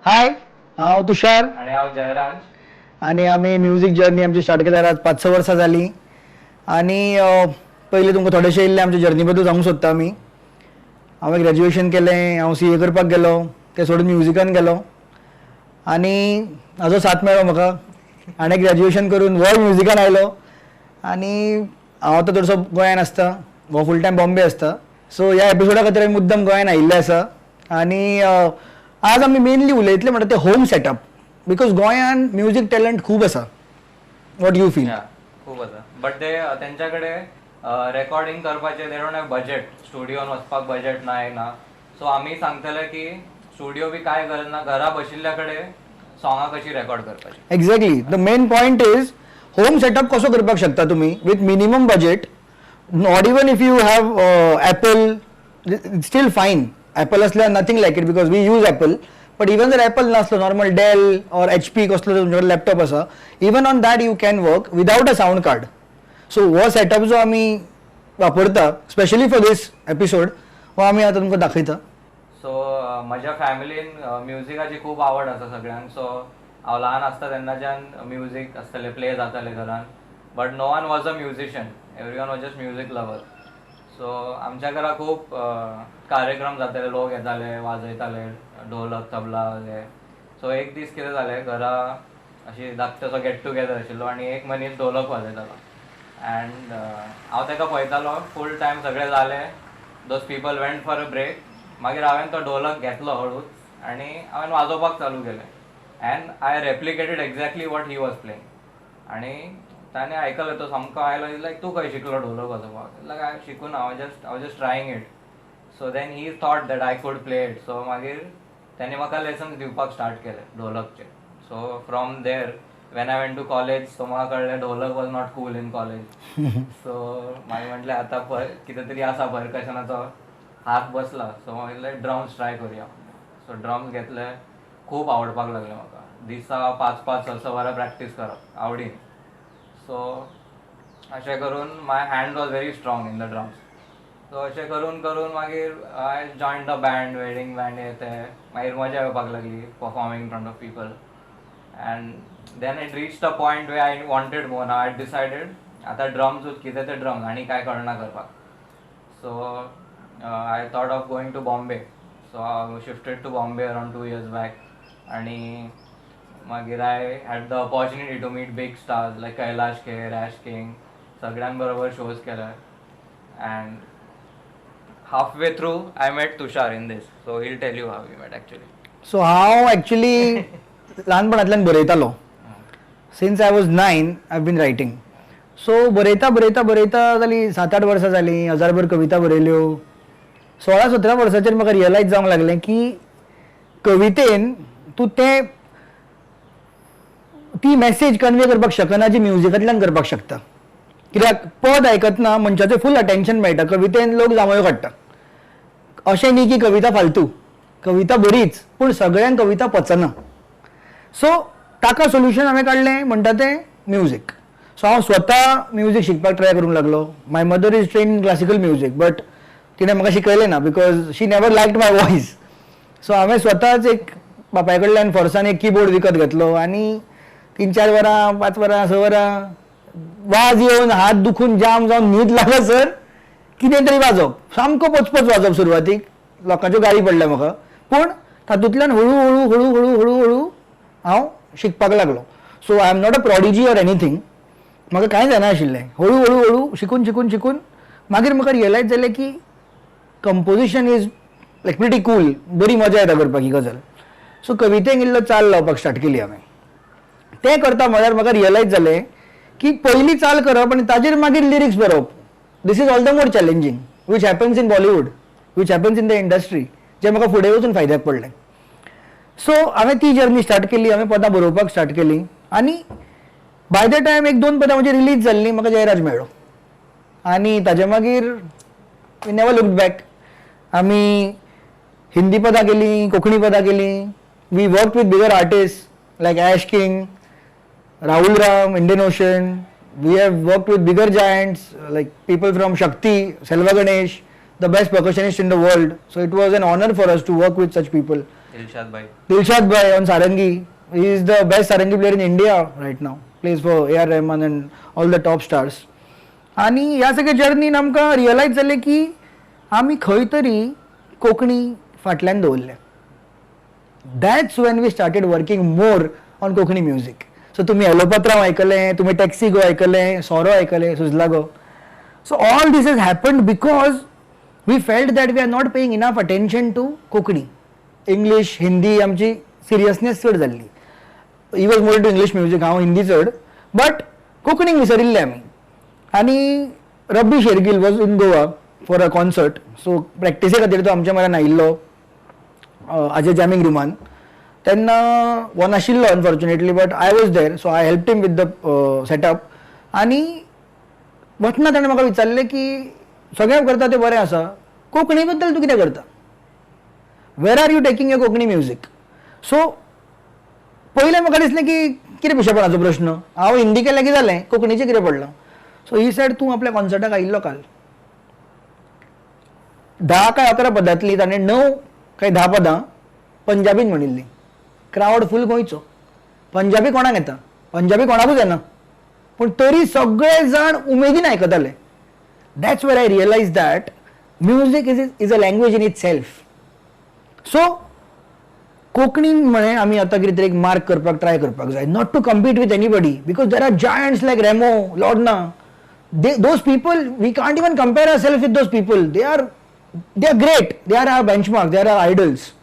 हाय, हांव तुषार आणि हांव जयराज. आनी आमी म्युजीक जर्नी आमची स्टार्ट केल्यार आज 5-6 वर्सां जालीं. आनी पयलीं तुमकां थोडेशें इल्लें आमच्या जर्नी बद्दल सांगूंक सोदता आमी. हांवें ग्रॅज्युएशन केलें, हांव सी ए करपाक गेलो, तें सोडून म्युजिकान गेलो आनी हाजो साथ मेळ्ळो म्हाका. आनी ग्रॅज्युएशन करून हो म्युजिकान आयलो आनी हांव आतां चडसो गोंयान आसता, हो फूल टायम बॉम्बे आसता. सो ह्या एपिसोडा खातीर आमी मुद्दम गोंयान आयिल्ले आसा. आनी आज आमी मेनली उलयतले म्हणटा ते होम सेटअप, because गोंयान म्युजीक टॅलंट खूब आसा. What you feel? खूब आसा, बट ते तेंच्या कडेन रेकॉर्डिंग करपाचें they don't have budget, स्टुडियोन वचपाक बजेट ना, हें ना. सो आमी सांगतले की स्टुडियो बी काय गरज ना, घरा बशिल्ल्या कडेन सॉंगां कशी रेकॉर्ड करपाची. Exactly, the main point is home setup कसो करपाक शकता तुमी with minimum budget. Not even if you have Apple, still fine. Apple असल्यार nothing like it because we use Apple, but even जर एपल नासलो, normal Dell or H P कसलो तुमचे कडेन laptop आसा, even on that you can work without a sound card. So हो setup जो आमी वापरता स्पेशली फॉर these episode, हो आमी आतां तुमकां दाखयता. सो म्हज्या फॅमिलीन म्युजिकाची खूब आवड आसा सगळ्यांक. सो हांव ल्हान आसता तेन्नाच्यान म्युजीक आसतालें, प्ले जातालें घरान, but no one was a musician, everyone was just music lover. So आमच्या घरा खूब कार्यक्रम जाताले, लोक येताले, वाजयताले ढोलक, तबला हे. सो एक दीस कितें जालें, घरा अशी धाकटोसो गेट टुगेदर आशिल्लो आनी एक मनीस ढोलक वाजयतालो अँड हांव ताका पळयतालो फूल टायम. सगळें जालें, those people went for a break. मागीर हांवें तो ढोलक घेतलो हळूच आनी हांवें वाजोवपाक चालू केलें and I replicated exactly what he was playing. आनी ताणें आयकलें, तो सामको आयलो, लायक तूं खंय शिकलो ढोलक वाजोवपाक? लायक हांवें शिकूना, हांव just trying it. So then he thought that I could play it. So मागीर ताणें म्हाका लेसन्स दिवपाक स्टार्ट केले ढोलकचे. So from there when I went to college, so म्हाका कळ्ळें dholak was not cool in college. So मागीर म्हटलें आतां कितें तरी आसा, परकशनाचो हात बसला. सो मागीर ड्रम्स ट्राय करुया. सो ड्रम्स घेतले, खूब आवडपाक लागले म्हाका. दिसा 5-5, 6-6 वरां प्रॅक्टीस करप आवडीन. सो अशें करून my hand was very strong in the drums. So अशें करून करून मागीर I join the band, wedding band हे ते. मागीर मजा येवपाक लागली performing in front of people. And then it reach the point where I wanted more. I decided आतां ड्रम्सूच कितें ते ड्रम्स आनी कांय कळना करपाक. So I thought of going to Bombay. So I shifted to Bombay around 2 years back. आनी मागीर I had the opportunity to meet big stars like Kailash Kher, Ash King, सगळ्यां बरोबर शोज केले. And half way through I met Tushar in this. So he'll tell you how we met actually. So हांव actually ल्हानपणांतल्यान बरयतालो. Since I was 9 I been writing. So बरयता बरयता बरयता जाली 7-8 वर्सां जालीं, हजारभर कविता बरयल्यो. 16-17 वर्सांचेर म्हाका रियलायज जावंक लागलें की कवितेन तूं तें ती मॅसेज कन्वे करपाक शकना जी म्युजिकांतल्यान करपाक शकता. कित्याक पद आयकतना मनशाचें फूल अटेन्शन मेळटा, कवितेन लोक जांवयो काडटा. अशें न्ही की कविता फालतू, कविता बरीच, पूण सगळ्यांक कविता पचना. सो ताका सोल्युशन हांवें काडलें म्हणटा तें म्युजीक. सो हांव स्वता म्युजीक शिकपाक ट्राय करूंक लागलो. My mother is train in classical music, but तिणें म्हाका शिकयलें ना because she never liked my voice. So हांवें स्वताच एक बापाय कडल्यान फोर्सान एक किबोर्ड विकत घेतलो आनी 3-4 वरां, 5 वरां, 6 वरां वाज येवन हात दुखून जाम जावन न्हीद लागसर कितें तरी वाजोवप, सामको पचपच वाजोवप. सुरवातीक लोकांच्यो गाळी पडल्या म्हाका, पूण तातूंतल्यान हळू हळू हळू हळू हळू हळू हांव शिकपाक लागलो. So I am not a prodigy or anything, म्हाका कांय जायना आशिल्लें. हळू हळू हळू शिकून शिकून शिकून मागीर म्हाका रियलायज जालें की composition is like pretty cool, बरी मजा येता करपाक ही गजाल. सो कवितेक इल्लो चाल लावपाक स्टार्ट केली हांवें. तें करता म्हळ्यार म्हाका रियलायज जालें की पयली चाल करप आनी ताजेर मागीर लिरिक्स बरोवप, this is all the more challenging, which happens in Bollywood, which happens in the industry, जें म्हाका फुडें वचून फायद्याक पडलें. सो हांवें ती जर्नी स्टार्ट केली, हांवें पदां बरोवपाक स्टार्ट केली आनी बाय the time 1-2 पदां म्हजी रिलीज जाल्लीं, म्हाका जयराज मेळ्ळो आनी ताजे मागीर we never looked back. आमी हिंदी पदां केलीं, कोंकणी पदां केलीं. We work with bigger artist like Ash King, Rahul Ram, Indian Ocean. We have worked with bigger giants like people from Shakti, Selva Ganesh, the best percussionist in the world. So it was an honour for us to work with such people. Dilshad bhai. Dilshad bhai on sarangi, he is the best sarangi player in India right now, plays for A R Rahman and all the top stars. आनी ह्या सगळ्या जर्नीन आमकां realise जालें की आमी खंय तरी कोंकणी फाटल्यान दवरल्या. That's when we started working more on Konkani music. So तुमी एलोपत्रांव आयकलें, तुमी टॅक्सी गो आयकलें, सोरो आयकलें, सुजला गो. So all this has happened because we felt that we are not paying enough attention to Konkani. English, Hindi आमची सिरियसनेस चड जाल्ली. He was more to English music, हांव हिंदी चड, बट कोंकणीक विसरिल्ले आमी. आनी Rabbi Shergill was in Goa for a concert, so प्रॅक्टिसे खातीर तो आमच्या म्हऱ्यान आयिल्लो आजे जॅमींग रुमान. तेन्ना वो नाशिल्लो unfortunately, but I was there, so I helped him with the setup. आनी वतना ताणें म्हाका विचारलें की सगळें करता तें बरें आसा, कोंकणी बद्दल तूं कितें करता, where are you taking your Konkani music. So पयलें म्हाका दिसलें की कितें पिशेपणाचो प्रश्न, हांव हिंदी केलें की जालें, कोंकणीचें कितें पडलां. सो he said तूं आपल्या कॉन्सर्टाक आयिल्लो काल, 10 काय 11 पदांतली ताणें 9 काय 10 पदां पंजाबीन म्हणिल्लीं. क्रावड फूल गोंयचो, पंजाबी कोणाक येता, पंजाबी कोणाकूच येना, पूण तरी सगळे जाण उमेदीन आयकताले. That's where I realise that music is a language in itself. So कोंकणीन म्हळें आमी आतां कितें तरी एक मार्क करपाक ट्राय करपाक जाय, not to compete with anybody, because there are giants like Remo, Lorna, those people we can't even compare our self with those people. They are great, they are our benchmark, they are our idols.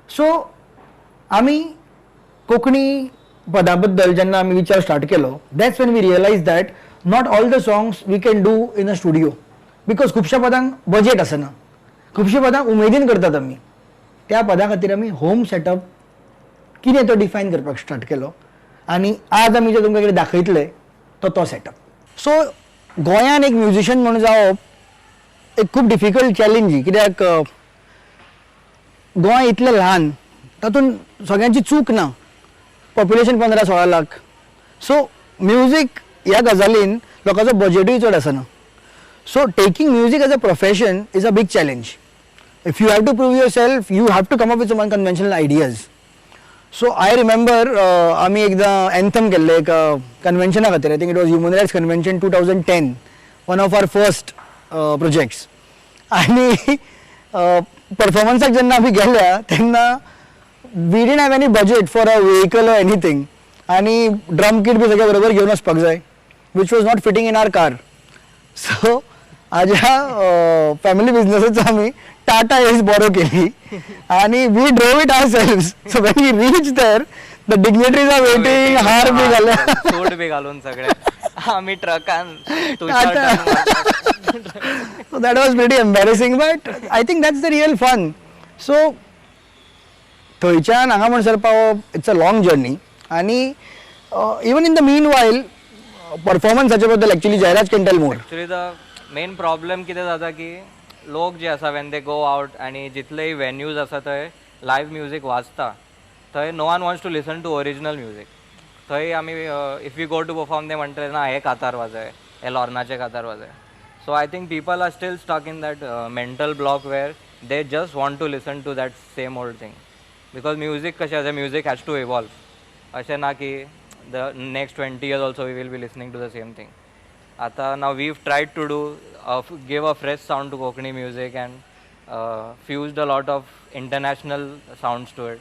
So आमी कोंकणी पदा बद्दल जेन्ना आमी विचार start केलो, that's when we realise that not all the songs we can do in a studio, because खुबश्या पदांक budget आसना, खुबश्या पदांक उमेदीन करतात आमी. त्या पदां खातीर आमी होम सेटअप कितें तो डिफायन करपाक स्टार्ट केलो आनी आज आमी जे तुमकां कितें दाखयतले तो तो सेटअप. सो गोंयान एक म्युजिशियन म्हणून जावप एक खूब डिफिकल्ट चॅलेंज, कित्याक गोंय इतलें ल्हान, तातूंत सगळ्यांची चूक ना, पॉप्युलेशन 15-16 लाख. सो म्युजीक ह्या गजालीन लोकांचो बजेटूय चड आसना. So taking music as a profession is a big challenge. If you have to prove yourself, you have to come up with some unconventional ideas. So I remember आमी एकदां anthem केल्लें एका कन्वेन्शना खातीर, I think it was human rights convention 2010, one of our first projects. आनी परफॉर्मन्साक जेन्ना आमी गेल्या तेन्ना we didn't have any budget for a vehicle or anything, आनी ड्रम किट बी सगळें बरोबर घेवन वचपाक जाय, which was not fitting in our car. So आज्या फॅमिली बिजनसाचो आमी टाटा एस बोरो केली आनी we drove it ourselves. So when we reach there the dignitaries are waiting, हार बी घाले, सूट बी घालून सगळे, आमी ट्रकान. So that was pretty embarrassing, but I think that's the real fun. So थंयच्यान हांगा म्हणसर पावप it's a long journey. आनी even in the meanwhile परफॉर्मन्साचे बद्दल actually Jayraj can tell more. Actually the main problem कितें जाता की लोक जे आसा when they go out आनी जितलेय वेन्यूज आसा थंय लायव्ह म्युजीक वाजता, थंय no one wants to listen to original music. थंय आमी if you go to perform ते म्हणटले ना हे कातार वाजय, हे लॉर्नाचे कातार वाजय. So I think people are still stuck in that mental block where they just want to listen to that same old thing, because music कशें आसा, म्युजीक हॅज टू इवॉल्व. अशें ना की the next 20 years also we will be listening to the same thing. आतां now we tried to do give a fresh sound to Konkani music and fused a lot of international sounds to it,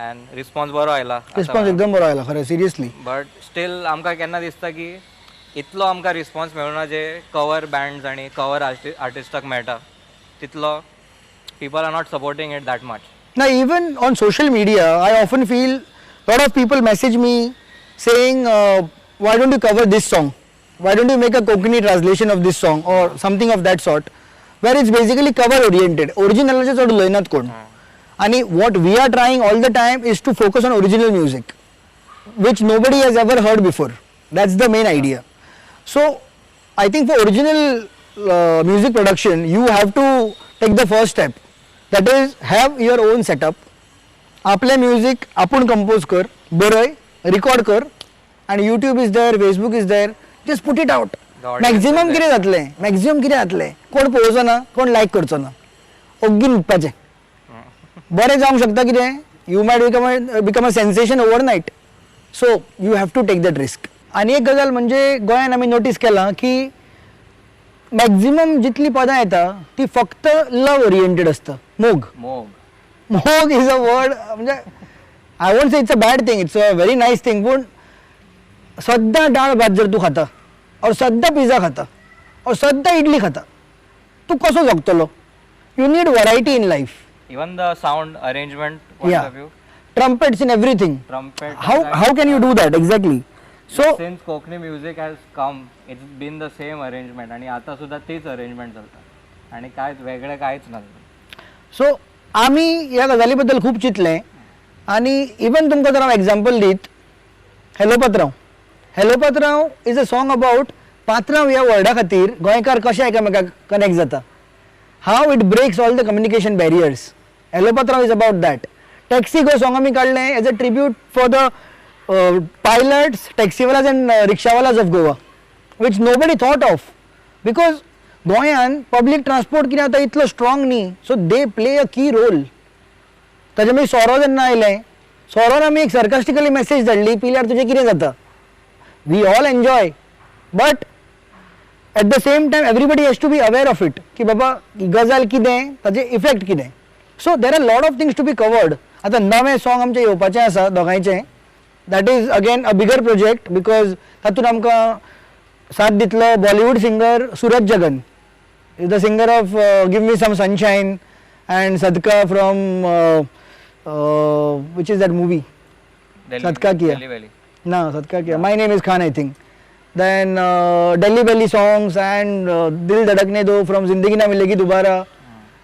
and response बरो आयला. Response एकदम बरो आयला खरें, seriously. But still आमकां केन्ना दिसता की इतलो आमकां रिस्पॉन्स मेळना जे कवर बँड्स आनी कवर आर्टिस्टाक मेळटा तितलो people are not supporting it that much. ना, even on social media I often feel lot of people message me saying why don't you cover this song, why don't you make a Konkani translation of this song or something of that sort, where it's basically cover oriented, original चड उलयनात कोण. आनी what we are trying all the time is to focus on original music which nobody has ever heard before. That's the main idea. So I think for original music production you have to take the first step, that is have your own setup. आपलें music आपूण compose कर, बरय, record कर, आनी YouTube is there, Facebook is there, just put it out. Maximum कितें जातलें, maximum कितें जातलें, कोण पळोवचो ना, कोण लायक करचो ना, ओग्गी न्हिदपाचें. बरें जावंक शकता कितें, you might become a sensation overnight. So you have to take that risk. आनी एक गजाल म्हणजे गोंयान आमी नोटीस केलां की मॅक्झिमम जितली पदां येता ती फक्त लव ओरिएंटेड आसता. मोग, मोग, मोग is a word, म्हणजे I won't say it's a bad thing, it's a very nice thing. पूण सद्दां डाळ भात जर तूं खाता और सद्दां पिझ्झा खाता और सद्दां इडली खाता, तूं कसो जगतलो? You need variety in life. Even the sound arrangement point of view, trumpets in everything. Trumpet. How can you do that exactly? So since Konkani music has come, it's been the same arrangement आणि आता सुद्धा तीच arrangement चलता आणि कांयच वेगळें कांयच ना. सो आमी ह्या गजाली बद्दल खूब चिंतलें. आनी इवन तुमकां जर हांव एग्जाम्पल दीत, हॅलो पात्रांव, हॅलो पात्रांव is a song about पात्रांव ह्या वर्डा खातीर गोंयकार कशें एकामेकाक कनेक्ट जाता, how it breaks all the communication barriers. Hello पात्रांव is about that. Taxi go song आमी काडलें as a tribute for the pilots, टॅक्सीवालाज and रिक्षावालाज of Goa, which nobody thought of, because गोंयान पब्लीक ट्रान्सपोर्ट कितें आतां इतलो strong न्ही, so they play a key role. ताजे मागीर सोरो जेन्ना आयलें, सोरोन आमी एक सरकास्टिकली मॅसेज धाडली, पिल्यार तुजें कितें जाता. We all enjoy, but at the same time everybody has to be aware of it की बाबा ही गजाल कितें, ताजे इफेक्ट कितें. So there are lot of things to be covered. आतां नवें सॉंग आमचें येवपाचें आसा दोगांयचें, that is again a bigger project, because तातूंत आमकां साथ दितलो Bollywood singer Suraj Jagan, is the singer of give me some sunshine and Sadka from which is that movie, Sadka Kiya ना, Sadka Kiya, my name is Khan I think, then Delhi Belly songs and Dil Dhadakne Do from Zindagi Na Milegi Dobara.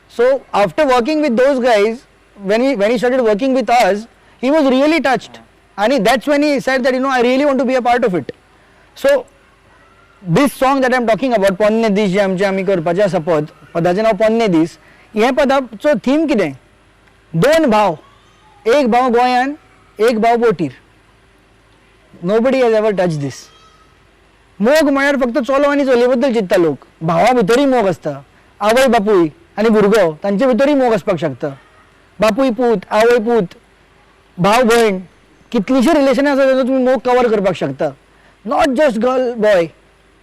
So after working with those guys, when he started working with us, he was really touched. And that's when he said that, you know, I really want to be a part of it. So this song that I am talking about, पोन्ने दीस, जे आमचे आमी करपाचें आसा पद, पदाचें नांव पोन्ने दीस. हें पदाचो थीम कितें, दोन भाव, एक भाव गोंयान, एक भाव बोटीर. Nobody has ever touch this. मोग म्हळ्यार फक्त चलो आनी चलये बद्दल चिंत्ता लोक, भावा भितरूय मोग आसता, आवय बापूय आनी भुरगो तांचे भितरूय मोग आसपाक शकता, बापूय पूत, आवय पूत, भाव भयण, कितलींशीं रिलेशनां आसा ताचो तुमी मोग कवर करपाक शकता. Not just girl boy,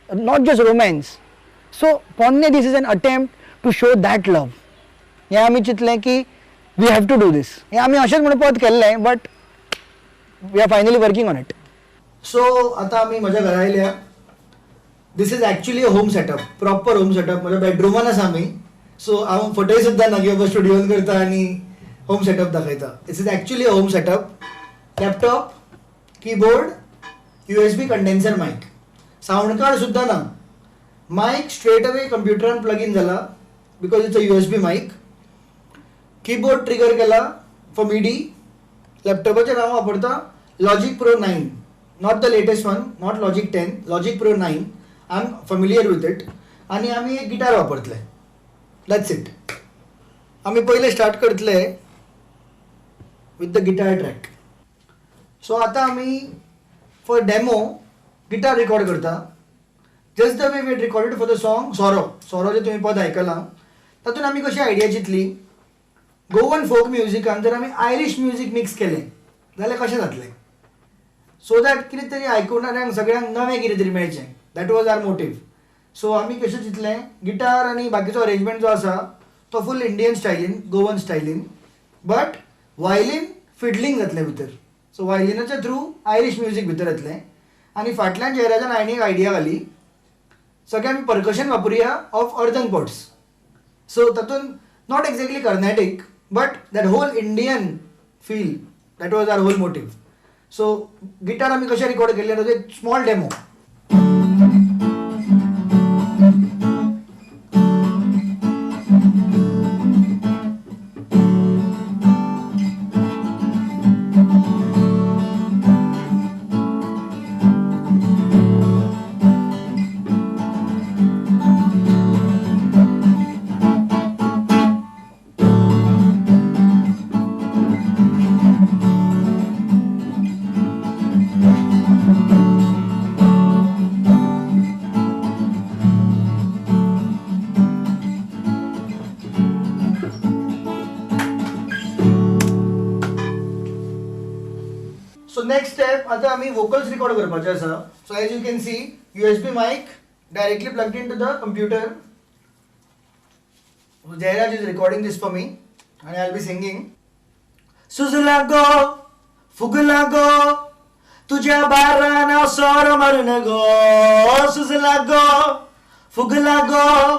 not just romance. So Ponne Dees is an attempt to show that love. हें आमी चिंतलें की we have to do this. हें आमी अशेंच म्हणून पद केल्लें, but we are finally working on it. So आतां आमी म्हज्या घरा आयल्या. This is actually a home setup, proper home setup. म्हज्या बेडरुमान आसा आमी. सो हांव फटय सुद्दां ना की बाबा स्टुडियोन करता आनी होम सेटअप दाखयता. This is actually a home setup. Laptop, keyboard, USB condenser mic, sound card सुद्दां ना. मायक स्ट्रेट अवे कंप्युटरान प्लग इन जाला because it's a USB mic. Keyboard trigger केला फॉर मिडी. लॅपटॉपाचेर हांव वापरता Logic Pro 9, not the latest one, not Logic 10, Logic Pro 9. I am familiar with it. आनी आमी एक guitar वापरतले, that's it. आमी पयले स्टार्ट करतले with the guitar track. So आतां आमी फॉर डेमो गिटार रिकॉर्ड करता, just the way we recorded for the song सोरो. सोरो जें तुमी पद आयकलां तातूंत आमी कशी आयडिया चिंतली, गोवन फोक म्युजिकान जर आमी आयरीश म्युजीक मिक्स केलें जाल्यार कशें जातलें, सो that कितें तरी आयकुणाऱ्यांक सगळ्यांक नवें कितें तरी मेळचें. That was our motive. So आमी कशें चिंतलें, गिटार आनी बाकीचो अरेंजमेंट जो आसा तो फूल इंडियन स्टायलीन, गोवन स्टायलीन, बट वायलीन फिडलींग जातलें भितर. सो वायलिनाच्या थ्रू आयरीश म्युजीक भितर येतलें. आनी फाटल्यान जयराजान आनी एक आयडिया घाली, सगळें आमी परकशन वापरुया ऑफ अर्दन पॉट्स. सो तातूंत not exactly Carnatic, but that whole Indian feel, that was our whole motive. So guitar आमी कशें रिकॉर्ड केल्लें ताचो एक स्मॉल डेमो. नेक्स्ट स्टेप आतां आमी वोकल्स रिकॉर्ड करपाचे आसा. So as you can see USB mic directly plugged into the computer. Jayraj is recording this for me and I will be singing. सुजला गो फुगला गो तुझ्या बारान हांव सोरो मारून गो, सुजला गो फुगला गो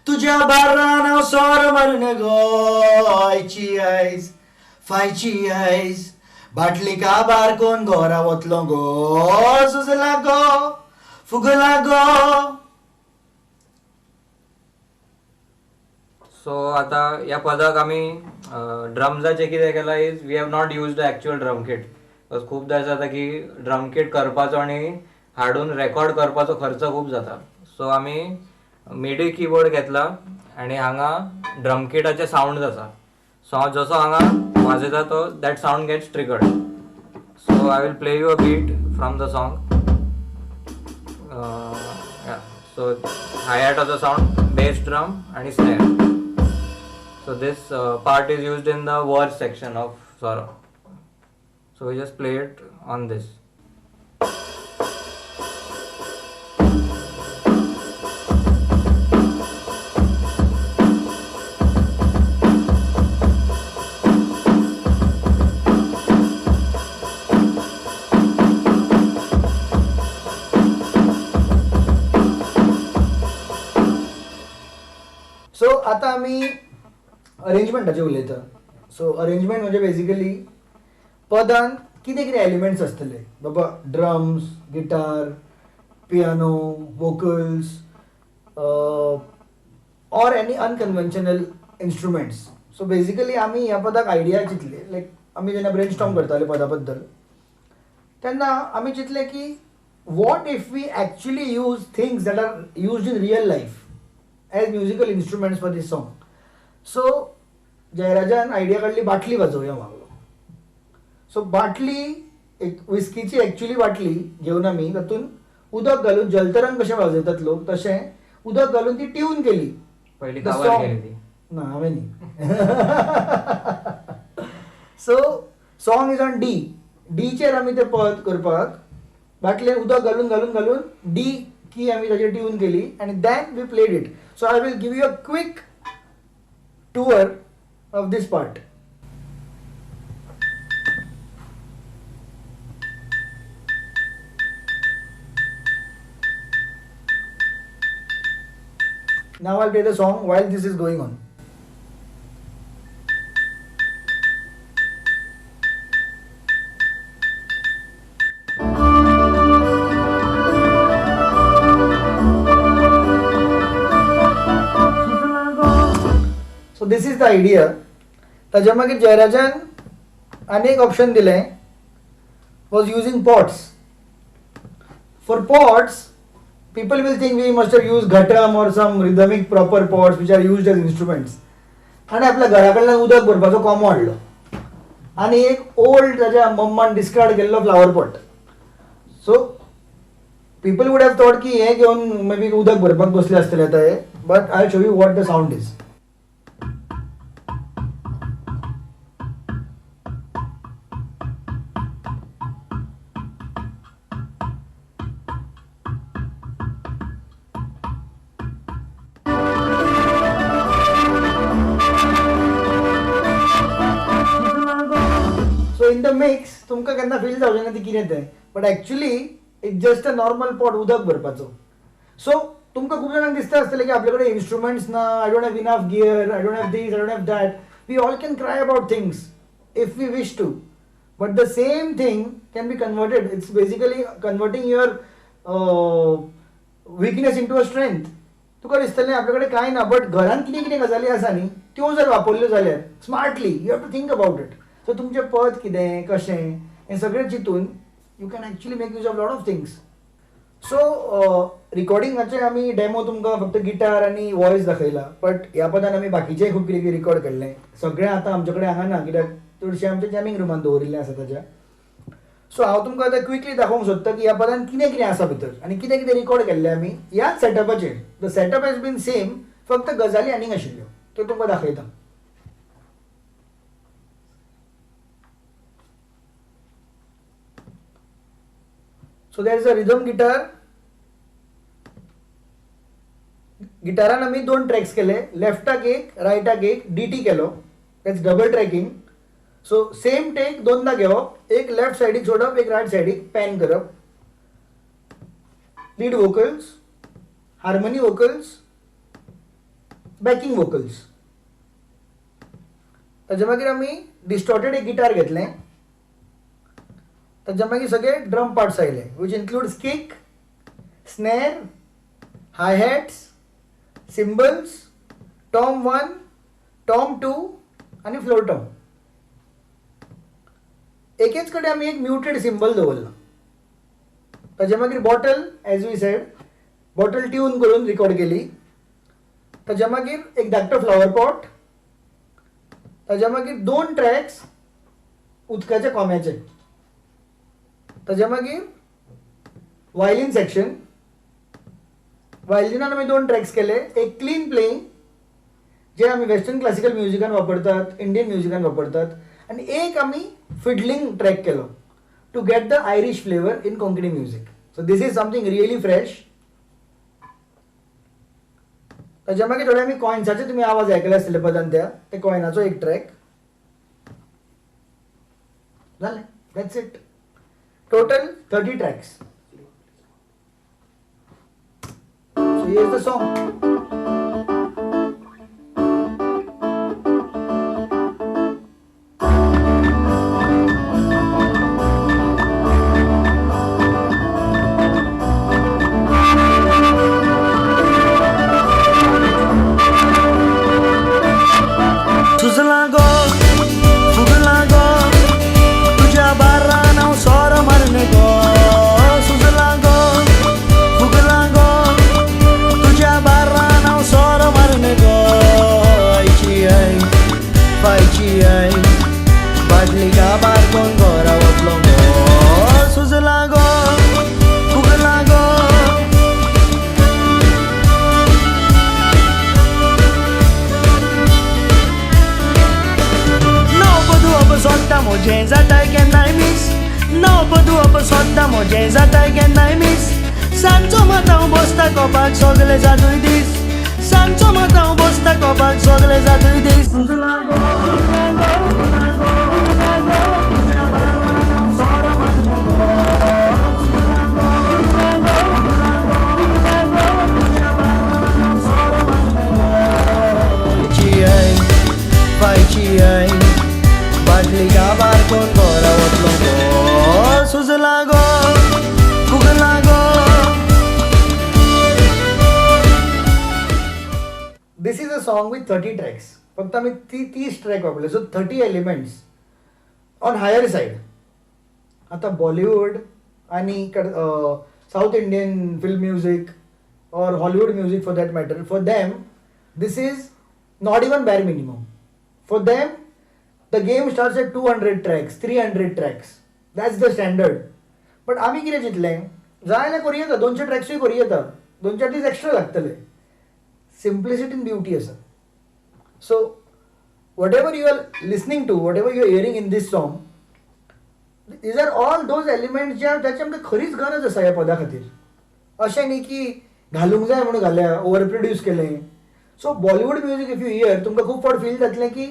तुझ्या बारान हांव सोरो मारून गो, आयची आयज फायची आयज बाटली काबार कोण घरा वतलो गो, सुजला गो फुगला गो. सो आतां ह्या पदाक आमी ड्रम्साचें कितें केलां is we have not use the actual drum kit. खूबदां जाता की ड्रम किट करपाचो आनी हाडून रेकॉर्ड करपाचो खर्च खूब जाता. सो आमी मिडी कीबोर्ड घेतला आनी हांगा ड्रम किटाचे सावंड आसा. सो हांव जसो हांगा वाजयता तो that sound gets triggered. So I will play you a beat from the song. So hi हॅटाचो sound, bass drum आनी snare. So this part is used in the verse section of Soro. So we just play it on this. So आता आमी अरेंजमेंटाचे उलयता. So arrangement म्हणजे basically पदान कितें कितें elements आसतले बाबा, drums, guitar, piano, vocals or any unconventional instruments. So basically आमी ह्या पदाक आयडिया चिंतले, लायक आमी जेन्ना ब्रेन स्टॉर्म करताले पदा बद्दल तेन्ना आमी चिंतलें की what if we actually use things that are used in real life as musical instruments for this song. So जयराजान idea काडली बाटली वाजोवया मागलो. सो बाटली एक विस्कीची एक्चुअली बाटली घेवन आमी तातूंत उदक घालून जलतरंग कशें वाजयतात लोक तशें उदक घालून ती ट्यून केली. पयली काबार केली ती ना हांवें न्ही. So song is on D, डीचेर आमी तें पद करपाक बाटलेन उदक घालून घालून घालून डी की आमी ताचेर ट्यून केली आनी then we played it. So I will give you a quick tour of this part. Now I'll play the song while this is going on. So this is the idea. ताज्या मागीर जयराजान आनी एक option दिलें, was using pots. For pots, people will think we must have used ghatam or some rhythmic proper pots which are used as instruments. आणि आपल्या घरा कडल्यान उदक भरपाचो कोंबो हाडलो आनी एक ओल्ड ताज्या मम्मान डिस्कार्ड केल्लो flower pot. So people would have thought की हे घेवन मे बी उदक भरपाक बसले आसतले आतां हे, but I show you what the sound is. In the mix तुमकां केन्ना फील जावचें ना ती कितें तें, but actually it's just a normal pot उदक भरपाचो. सो तुमकां खूब जाणांक दिसता आसतलें की आपले कडेन इन्स्ट्रुमेंट्स ना, I don't have enough gear, I don't have this, I don't have that. We all can cry about things if we wish to, but the same thing can be converted. It's basically converting your weakness into a strength. तुका दिसतलें आपले कडेन कांय ना, but घरांत कितें कितें गजाली आसा न्ही त्यो जर वापरल्यो जाल्यार smartly, you have to think about it. So तुमचें पद कितें कशें हें सगळें चिंतून you can actually make use of lot of things. So रिकॉर्डिंगाचे आमी डेमो तुमकां फक्त गिटार आनी वॉयस दाखयला, बट ह्या पदान आमी बाकीचेय खूब कितें कितें रिकॉर्ड केल्लें. सगळें आतां आमचे कडेन हांगा ना कित्याक चडशें आमच्या जॅमींग रुमान दवरिल्लें आसा ताज्या. सो हांव तुमकां आतां क्विकली दाखोवंक सोदता की ह्या पदान कितें कितें आसा भितर आनी कितें कितें रिकॉर्ड केल्लें आमी ह्याच सेटअपाचेर. The setup has been same, फक्त गजाली आनीक आशिल्ल्यो त्यो तुमकां दाखयता. So there is a rhythm guitar. गिटारान आमी दोन ट्रॅक्स केले, लेफ्टाक एक, रायटाक एक, डी टी केलो, that's double tracking. So same take दोनदा घेवप, एक लेफ्ट सायडीक सोडप, एक रायट सायडीक पॅन करप. Lead vocals, harmony vocals, backing vocals. ताजे मागीर आमी डिस्टॉर्टेड एक गिटार घेतलें, ताजे मागीर सगळे ड्रम पार्ट्स आयले, which includes kick, snare, hi hats, cymbals, tom 1, tom 2 आनी फ्लोर टॉम. एकेच कडेन आमी एक म्युटेड सिंबल दवरला. ताजे मागीर bottle, as we said, bottle tune करून रिकॉर्ड केली. ताजे मागीर एक धाकटो फ्लावर पॉट, ताजे मागीर दोन ट्रॅक्स उदकाच्या कोम्याचे, ताजे मागीर वायलीन सेक्शन. वायलिनान आमी दोन ट्रॅक्स केले, एक क्लीन प्लेइंग जे आमी वेस्टर्न क्लासिकल म्युजिकान वापरतात, इंडियन म्युजिकान वापरतात, आनी एक आमी फिडलिंग ट्रॅक केलो to get the Irish flavour in Konkani music. So this is something really fresh. ताच्या मागीर थोडे आमी कॉयन्साचे तुमी आवाज आयकले आसतले पदान, त्या ते कॉयनाचो एक ट्रॅक जालें. That's it. Total 30 tracks. So here is the song. सुजला गो फुगला गो तुझ्या बारान हांव सोरो मारने गो. सुजला गो फुगला गो तुझ्या बारान हांव सोरो मारने गो. आयची आई फायची आई बाटली काबार कोण घरा वतलो गो. सुजला गो फुगला गो. सोडटा म्हजें जाताय केन्नाय मीस, न्हांवप धुवप सोडटा म्हजें जाताय केन्नाय मीस. सांजचो मात हांव बसता कोपाक सगले जातूय दीस, सांजचो मात हांव बसता कोपाक सगले जातूय दीस. आई फायची आई बाटली काबार कोण घरा वतलो गो. सुजला गो फुगला गो. This is a song with 30 tracks. फक्त आमी 30 ट्रॅक वापरले. So 30 elements on higher side. आतां बॉलिवूड आनी South Indian film music or Hollywood music for that matter, for them this is not even bare minimum. For them the game starts at 200 tracks, 300 tracks. That's the standard. But आमी कितें चिंतलें, जाय जाल्यार करूं येता, 200 ट्रॅक्सूय करूं येता, 2-4 दीस एक्स्ट्रा लागतले. सिम्प्लिसिटी इन ब्युटी आसा. So whatever you are listening to, whatever you are hearing in this song, these are all those elements ज्या जाची आमकां खरीच गरज आसा ह्या पदा खातीर. अशें न्ही की घालूंक जाय म्हणून घाल्या, ओवर प्रोड्यूस केलें. So Bollywood music if you hear, तुमकां खूब फावट फील जातलें की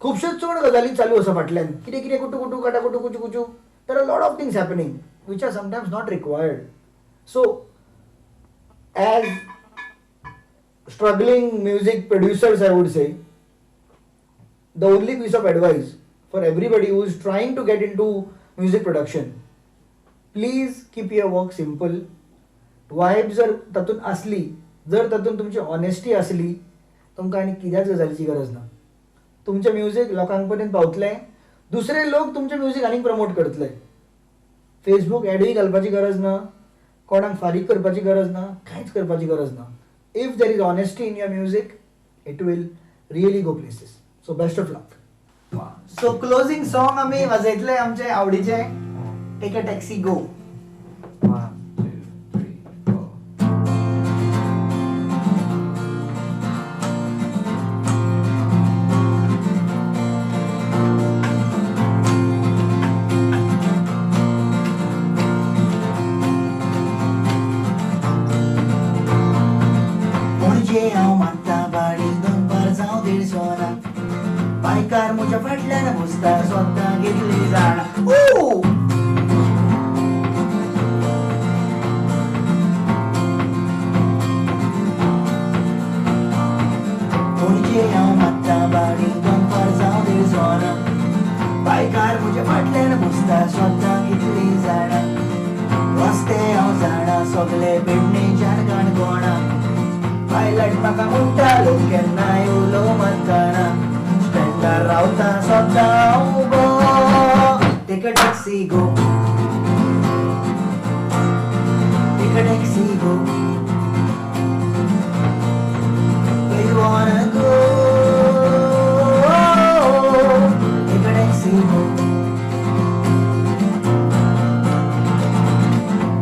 खुबश्यो चड गजाली चालू आसा फाटल्यान, कितें कितें कुटू कुटू काटा कुटू कुचू कुचू. There are lot of things happening which are sometimes not required. So as struggling music producers, I would say the only piece of advice for everybody who is trying to get into music production, please keep your work simple. Vibe जर तातूंत आसली, जर तातूंत तुमची honesty आसली, तुमकां आनी कित्याच गजालीची गरज ना. तुमचें म्युजीक लोकांक पर्यंत पावतलें, दुसरे लोक तुमचें म्युजीक आनीक प्रमोट करतले. फेसबूक एडूय घालपाची गरज ना, कोणाक फारीक करपाची गरज ना, कांयच करपाची गरज ना. If there is honesty in your music, it will really go places. So best of luck. So closing song आमी वाजयतले आमचे आवडीचे, टेक अ टॅक्सी गो. 1 2 3 4. बायकार म्हज्या फाटल्यान बसता स्वता घेतली जाणा. ऊ! पणजे हांव मात्ता बाडी दनपार जावं देड वरां, बायकार म्हज्या फाटल्यान बसता स्वता कितली जाणा. रस्ते हांव जाणा सगले पेडणेच्यान काणकोणा, पायलट म्हाका म्हणटा लोक केन्नाय उलो मारतना, स्टँडार रावता स्वता हांव उबो. Take a taxi go, take a taxi go, where you wanna go, take a taxi go.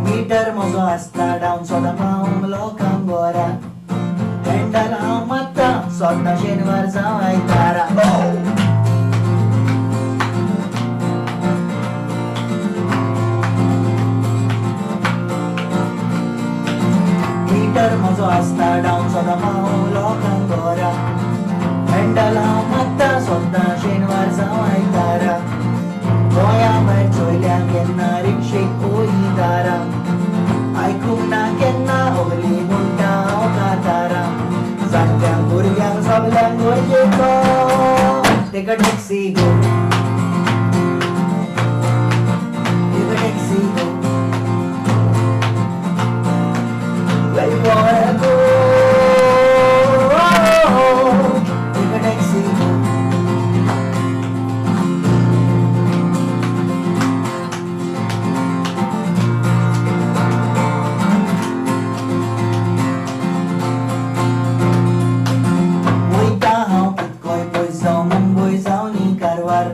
Meter म्हजो आसता डावन सदां पावंक लोकांक घरा, हँडल हांव मारता सदां शेनवार जावं आयतारा. मिटर म्हजो आसता डावन सदां पावंक लोकांक घरा, हँडल हांव मारता सदां शेनवार जावं आयतारा. गोंया भायर चोयल्या केन्ना रिक्षेक ओली दारां, आयकूंक ना केन्ना ओली म्हणटा हांव कातारां. जाणट्यांक भुरग्यांक सगल्यांक गरजेचो. Take a taxi go, take a taxi go, where you wanna go, take a taxi go. वयता हांव कितकोय पयस जावं मुंबय जावं न्ही कारवार,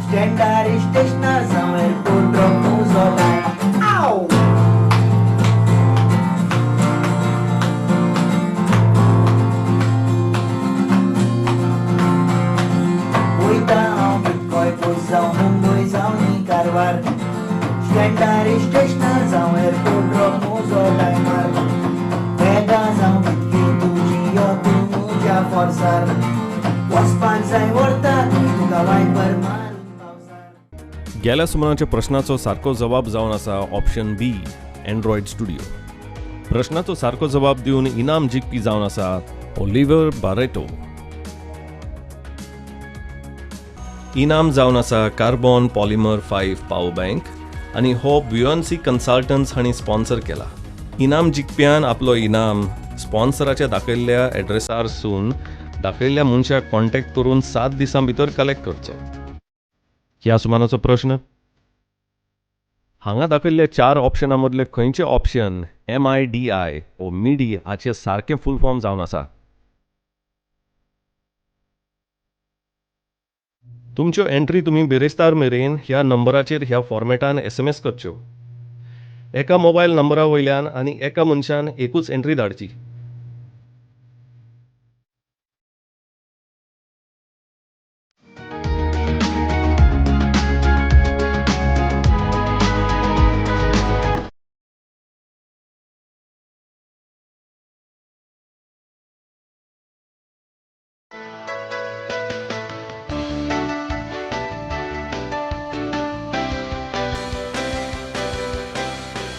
स्टँडार स्टेशनार जावं एअरपोर्ट ड्रॉप म्हजो टायम. आव! वयता हांव कितकोय पयस जावं मुंबय जावं न्ही कारवार, स्टँडार स्टेशनार जावं एअरपोर्ट ड्रॉप म्हजो टायमार. बेगां जावं कितकी तुजी यो तूं म्हज्या फोर्सार, वचपाक जाय व्हरता थंय तुका वायपर मारून पावसार. गेल्या सुमनाच्या प्रश्नाचो सारको जबाब जावन आसा ऑप्शन बी, एन्ड्रॉयड स्टुडिओ. प्रश्नाचो सारको जबाब दिवन इनाम जिखपी जावन आसा ओलिव्हर बारेटो. इनाम जावन आसा carbon polymer 5 power bank आनी हो ब्युएनसी कन्सल्टन्स हांणी स्पॉन्सर केला. इनाम जिखप्यान आपलो इनाम स्पॉन्सराच्या दाखयल्ल्या एड्रेसार सून दाखयल्ल्या मनशाक कॉन्टॅक्ट करून 7 दिसां भितर कलेक्ट करचो. ह्या सुमानाचो प्रश्न, हांगा दाखयल्ल्या 4 ऑप्शनां मदले खंयचे ऑप्शन MIDI ओ मिडी हाचे सारकें फूल फॉर्म जावन आसा? तुमच्यो एंट्री तुमी बिरेस्तार मेरेन ह्या नंबराचेर ह्या फॉर्मेटान SMS करच्यो. एका मोबायल नंबरा वयल्यान आनी एका मनशान एकूच एंट्री धाडची.